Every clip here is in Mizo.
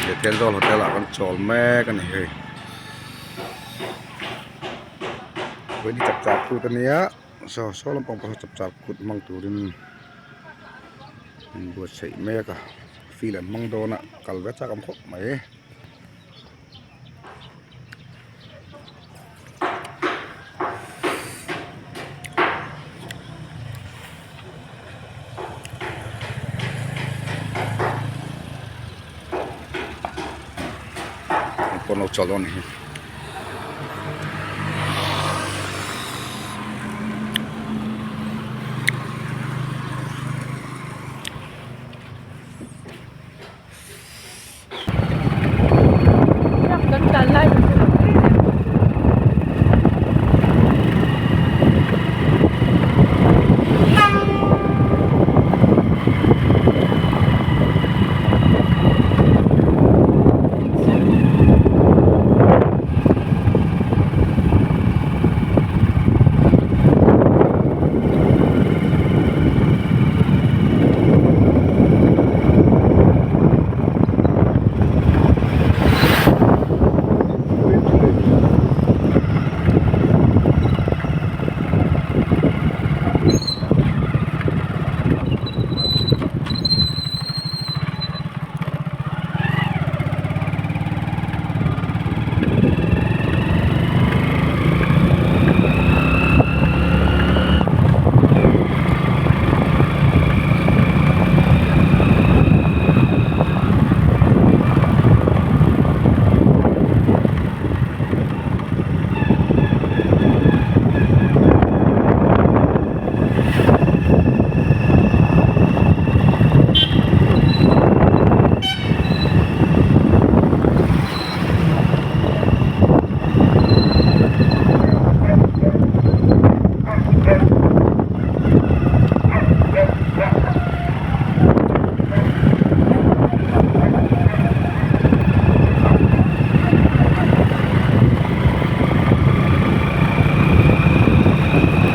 He Thenzawl hotel ah kan chawl mek a ni hei vawiin hi chapchar kut a nia saw saw lampang pawh saw chapchar kut hmang turin an buatsaih mek a field an hmang dawn a kal ve chak awm khawp mai. Pawn lo chawl dawn a ni hi.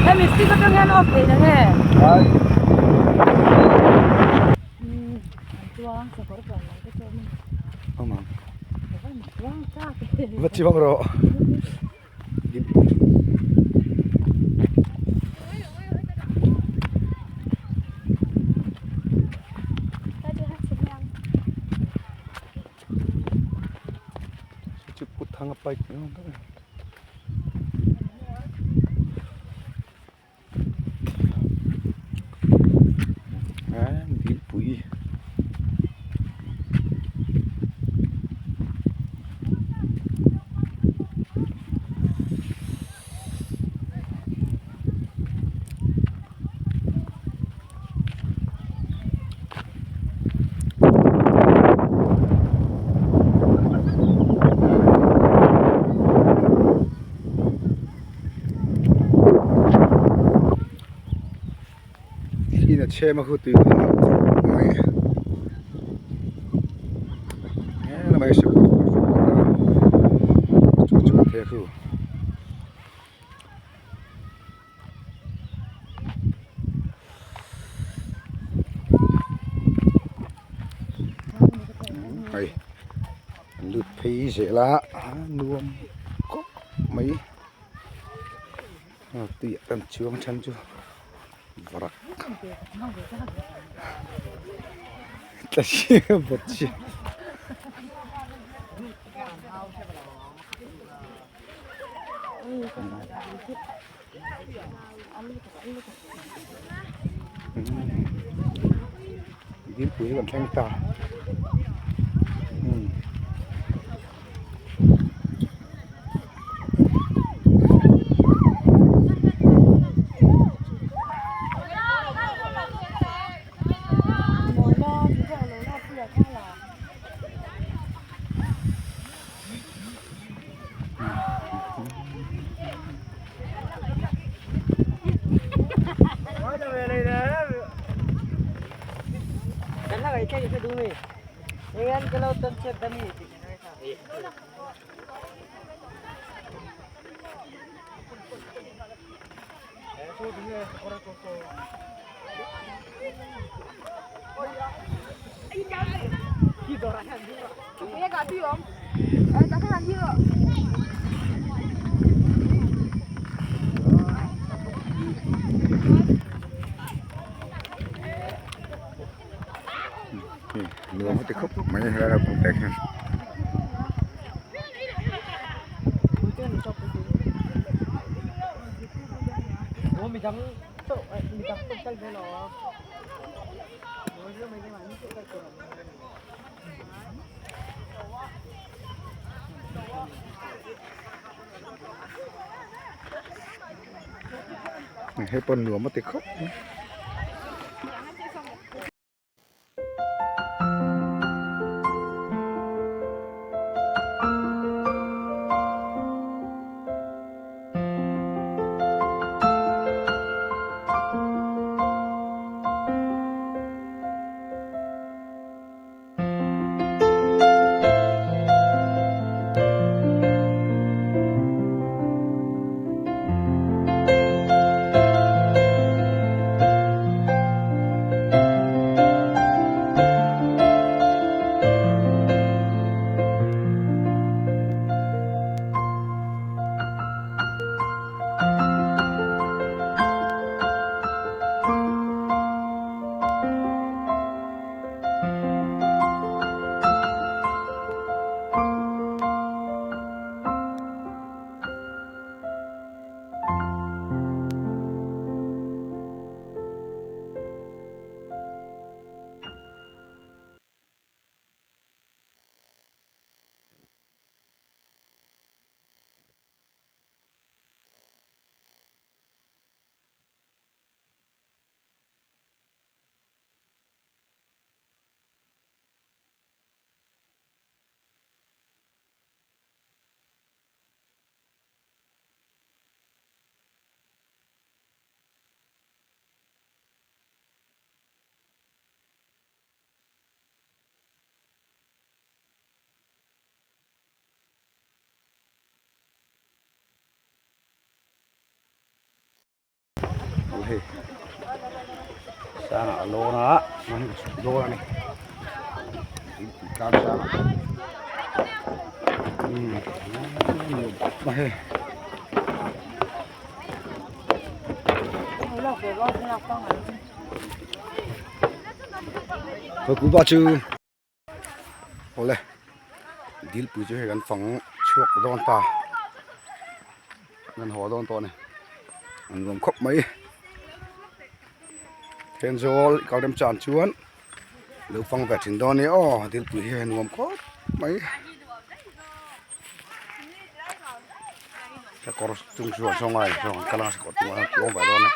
Hemi stick atang hian off theih na nge? Va chi vak rawh. Chu kut thang a bike ni awm tak a ni. Dilpui Thliin a chhem a khu tui kha a khawp mai he lamah hian sakawr chu chuan thei a khu. Hei an lut phei zel a nuam khawp mai tuiah kan chuang then chu varak tla chiah. Dilpui hi kan thleng ta umm. Nuam a ti khawp mai a helai naupang te khian. Hei pawh nuam a ti khawp mai. Hei sangah a lawn a dawn a ni tlang sangah hei. Khawi chu. Awle dilpui chu hei kan fang chhuak dawn ta kan haw dawn tawh a ni an nuam khawp mai Thenzawl kal rem chan chuan lo fang ve thin dawn a nia aw dilpui hi a nuam khawp mai sakawr chung chuan saw ngai saw an kal a sakawr chungah hian chuang ve dawn a ni.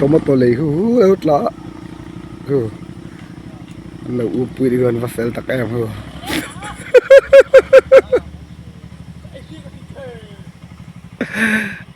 Tomato lei hu hu lo tla a hu an lo up pui te an va fel tak em hu hahaha.